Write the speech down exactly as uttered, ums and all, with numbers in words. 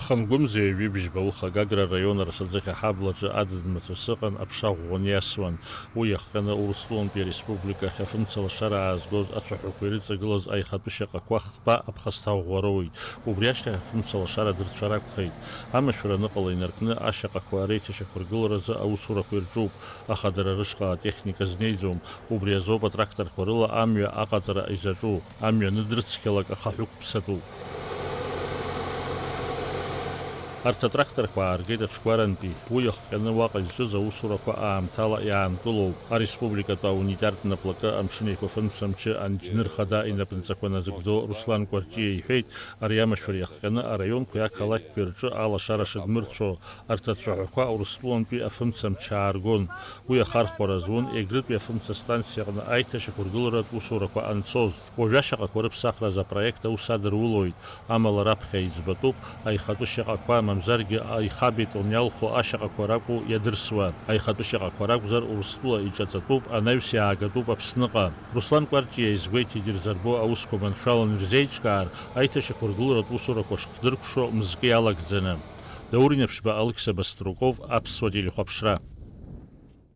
Хангәымза ҩажәи бжьба уха Гагра араион Арасаӡыхь аҳаблаҿы адыд-мацәыс ыҟан, аԥша ӷәӷәаны иасуан. Уи иахҟьаны Урыстәылантәи ареспублика ахь афымца лашара аазгоз ацәаҳәақәа ирыҵагылаз аихатәы шьаҟақәа хԥа аԥхасҭа ӷәӷәа роуит. Убри ашьҭахь афымца лашара дырцәар акәхеит. Амашәыр аныҟала инаркны ашьаҟақәа реиҭашьақәыргыларазы аусурақәа ирҿуп, аха дара рышҟа атехника знеиӡом. Убри азоуп атракторқәа рыла амҩа аҟаҵара изаҿу. Амҩа аныдрыцқьалак ахаҳә ықәԥсатәуп. Арҭ атракторқәа ааргеит аҽгәарантәи. Уи иахҟьаны уаҟа изҿыз аусурақәа аамҭала иаанкылоуп. Ареспубликатә аунитартә наплакы амшын еиқәафымца мчы анџьныр хада инапынҵақәа назыгӡо Руслан Кәарҷиа иҳәеит, ари амашәыр иахҟьаны араионқәеи ақалақьқәеи рҿы алашара шыдмырцәо, арҭ ацәаҳәақәа Урыстәылантәи афымца мчы ааргон. Уи ахархәара зун Егрытәи афымца станциаҟны аиҭашьақәыргыларатә усурақәа анцоз. Уажәы ашьаҟақәа рыԥсахразы апроект аус адырулоит, амала раԥхьа иӡбатәуп аихатәы шьаҟақәа, мамзаргьы аихабетон иалху ашьаҟақәа ракәу иадырсуа. Аихатәы шьаҟақәа ракәзар, Урыстәыла иҿаҵатәуп, анаҩс иаагатәуп Аԥсныҟа. Руслан Кәарҷиа изгәеиҭеит ирзырбо аусқәа маншәаланы ирзеиҿкаар, аиҭашьақәыргыларатә усурақәа шхдыркәшо мызкы иалагӡаны. Даур Инаԥшьба, Алықьса Баструков, Аԥсуа телехәаԥшра.